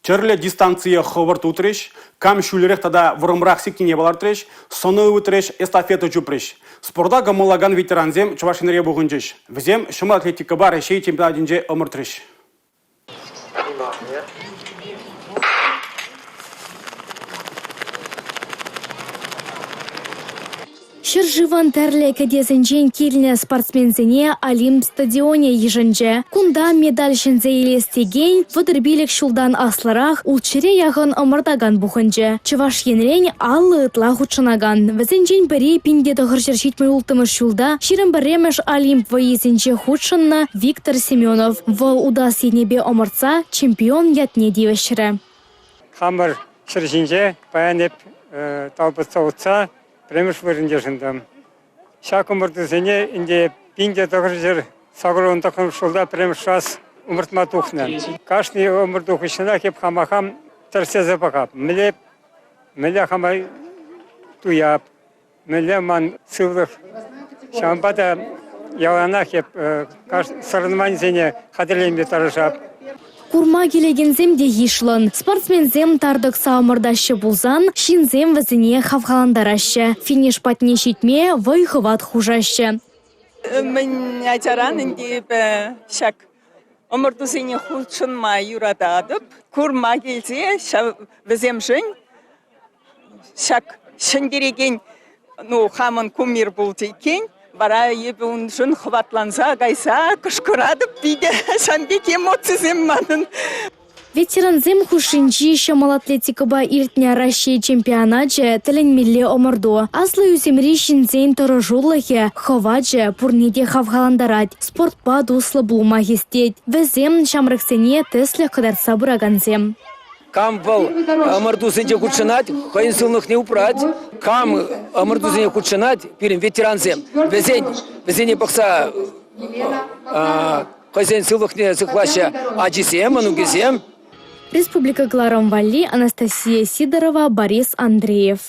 Тӗрлӗ дистанцие хӑвӑрт утрӗҫ, кам ҫӳллӗрех тата вӑрӑмрах сикнине палӑртрӗҫ, сӑнӑ ывӑтрӗҫ, эстафета чупрӗҫ. Спорта кӑмӑллакан ветерансем Чӑваш Енре пухӑнчӗҫ. Вӗсем ҫӑмӑл атлетикӑпа Раҫҫей чемпионатӗнче ӑмӑртрӗҫ. Ҫӗршывӑн тӗрлӗ кӗтесӗнчен килнӗ спортсменсене Олимп стадионӗ йышӑнчӗ. Кунта медаль ҫӗнсе илес текен 35 ҫултан аслӑрах 600-е яхӑн ӑмӑртакан пухӑнчӗ. Чӑваш Енрен 50 ытла хутшӑнакан. Вӗсенчен пӗри 1976 ҫулта 21-мӗш Олимп вӑййисенче хутшӑннӑ Виктор Семенов. Вӑл утас енӗпе ӑмӑртса чемпион ятне тивӗҫрӗ. Хамӑр ҫӗр ҫинче паян эп талпӑнса утса пӗрремӗш вырӑн йышӑнтӑм. Ҫак ӑмӑртусене ӗнтӗ 1989 ҫулта пӗрремӗш раз ӑмӑртма тухнӑ. Кашни ӑмӑрту хыҫҫӑнах эп хама хам тӗрӗслесе пӑхап. Мӗнле, мӗнле хама туяп, Мӗнле ман сывлӑх. Ҫавӑнпа та яланах эп соревнованисене хатӗрленме тӑрӑшап. Курма килекенсем те йышлӑн. Спортсменсем тар тӑкса ӑмӑртаҫҫӗ пулсан ҫынсем вӗсене хавхалантараҫҫӗ, финиш патне ҫитме вӑй-хӑват хушаҫҫӗ. Мӗн ачаран ӗнтӗ эпӗ ҫак ӑмӑртусене хутшӑнма юрататӑп. Курма килсе ҫав вӗсемшӗн Ҫак ҫӗнтерекен ну, хамӑн кумир пулчӗ иккен. Вара эпӗ уншӑн хӑватланса кайса кӑшкӑратӑп питӗ. Ҫавӑн пек эмоцисем манӑн. Ветерансем хушшинчи ҫӑмӑл атлетикӑпа иртнӗ Раҫҫей чемпионачӗ тӗлӗнмелле ӑмӑрту. Аслӑ ӳсӗмри ҫынсен тӑрӑшулӑхӗ, хӑвачӗ пурне те хавхалантарать, спортпа туслӑ пулма хистет. Вӗсем ҫамрӑксене тӗслӗх кӑтартса пыракансем. Кам вӑл ӑмӑртусенче хутшӑнать, хӑйӗн сывлӑхне упрать. Кам ӑмӑртусене хутшӑнать, пирӗн ветерансем, вӗсен, вӗсене пӑхса хӑйсен сывлӑхне сыхлаҫҫӗ ачисем, мӑнукӗсем. Республика кӑларӑм валли Анастасия Сидорова, Борис Андреев.